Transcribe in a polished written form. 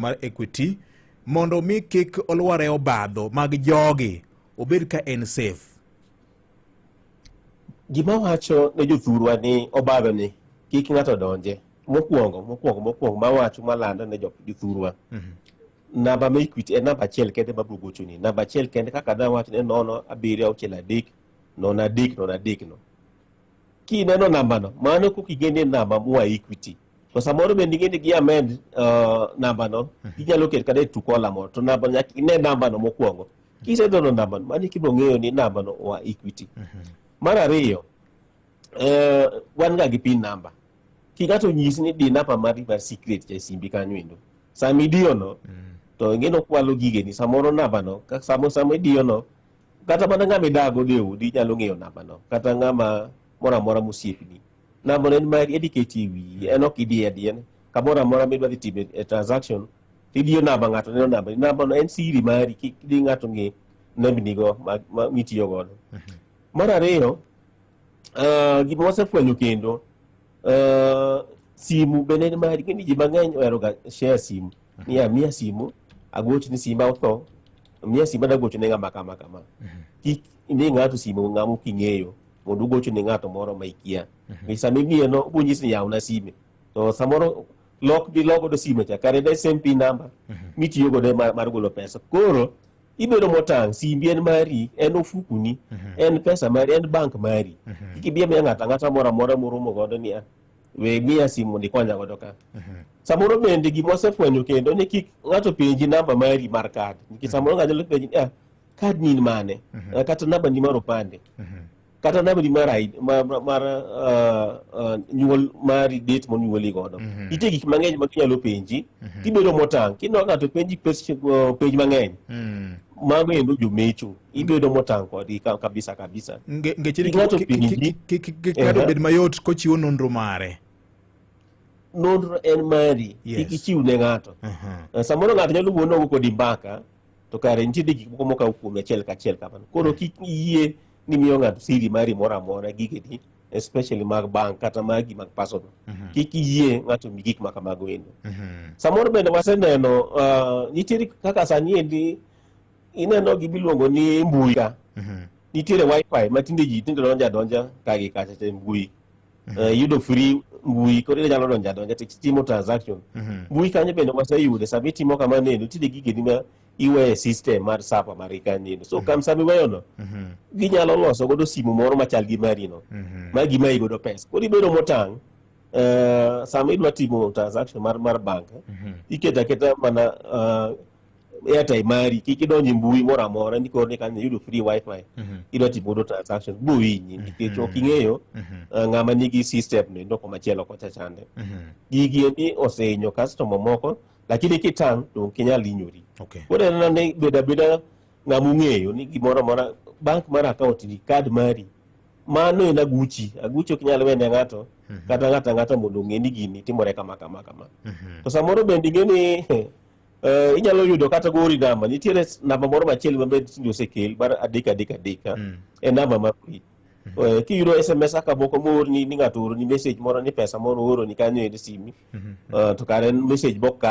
Mar Equity mondo mi kik olwar e obadho mag jogi, obed ka en safe. Gima wacho ne jothurwa ni obadho ni kik ng'ato donje. Mokwongo mawacho malando ne jothurwa. Namba ma Equity en namba achiel kende mabiro gochoni. Namba achiel kende kaka nawacho ni 076 3 03 03 no. Kineno namba no, mano koka ing'e ni namba moa Equity. To samoro bende ing'e ni gi amend namba no, inyalo keto kata e Truecaller moro, to namba nyaka ine namba no mokwongo. Kiseneno namba no, mano ibiro ng'eyo ni namba no oa Equity. Mar ariyo, wan ga gi PIN number. Ki ng'ato onyisi ni di namba mari mar secret cha e simbi kanyo endo. Sama idiyo no, to ing'e ni okwalo gigeni. Samoro namba no, sama idiyo no, kata mana ng'ama idak godo e odi nyalo ng'eyo namba no, kata ng'ama moro amora mosiepni. Namba no en mari, en iketi e wiyi, en ok idiye adiya. Kamoro amora midwa dhi timo e transaction, tidiyo namba ng'ato neno namba. Namba no en siri mari, kik di ng'ato ng'e nembni go ma mitiyo godo. Mar ariyo, gima wasefwenyo kendo, simu bende en mari. Ing'e ni ji mang'eny ohero ga share simu. Niya, miya simu, agochni simba otho, miya simba dagocho ne ng'ama kama kama. Kik imi ng'ato simu ng'ama ok ing'eyo mondo ugocho ne ng'ato moro ma ikia. Nikech sama imiye no, obiro nyisi ni yawna sime. To samoro lok bi lok godo sime cha, kare en same PIN number mitiyo godo mar golo pesa. Koro ibedo motang', simbi en mari, en ofukuni, en pesa mari, en bank mari. Kik ibi amiya ng'ato ang'ata moro amora moromo godo ni "Ah, we miya simu mondo ikonya godo ka." Samoro bende gima wasefwenyo kendo ni kik ng'ato penji namba mari mar kad. Nikech samoro ng'ato nyalo penji ni ah, kad ni in mane? Kata namba ni mar opande. Kata namba ni mar ID, mar nyuol mari, date monyuoli godo. Nitie gik mang'eny ma ginyalo penji, tibedo motang'. Kineno ng'ato penji penj mang'eny, mago endo jomecho. Ibedo motang' kodgi kabisa kabisa. Ngeche ni Kik ng'ato kik penji. kik ng'ato bed mayot kochiwo nonro mare. Nonro en mari, kik ichiw ne ng'ato. Samoro ng'ato nyalo wuono kodi mbaka, to kare nitie gik moko mokawo kuomi achiel kachiel kamano. Koro kik iyie ni miyo ng'ato siri mari moro amora, gigeni especially mag bank kata magi mag personal. Kik iyie ng'ato mi gik ma kamago endo. Samoro bende waseneno nitiere kaka sani endi ineno gimiluongo ni mbui ka. Nitiere wifi ma tinde ji tinde donjo adonja ka gi kacha e mbui. Yudo free mbui koro inyalo donjo adonja to timo transaction. Mbui kanyo bende waseyude sama itimo kamano endo tinde gigeni ma iweyo e system mar server mari kanyo endo. So kam sama iweyo no, ginyalo loso godo simu moro machal gi mari no, ma gimayi godo pesa. Koro ibedo motang' sama idwa timo transaction mar bank, iketo aketa mana airtime mari, kik idonj e mbui moro amora ni koro ni kanyo iyudo free wifi idwa timo godo transaction bohinyi nikech ok ing'eyo ng'ama nigi system no endo komachielo kocha chande. Gigi endi osehinyo customer moko, lakini kitang' to ok inyal hinyori. Koro en ni bedo abeda ng'ama ong'eyo ni gimoro amora bank mar account ni card mari mano en aguchi aguchi ok nyal wene ng'ato kata ng'ato ang'ata mondo ong'e ni gini timore kama kama kama. To samoro bende ing'e ni inyalo yudo kata gori namba nitiere namba moro machielo ma bende tinde osekel mar 333 en namba mar free. Kiyudo SMS kaka moko moorni ni ng'ato ooroni message moro ni pesa moro ooroni kanyo e simi, to kare en message mok kare.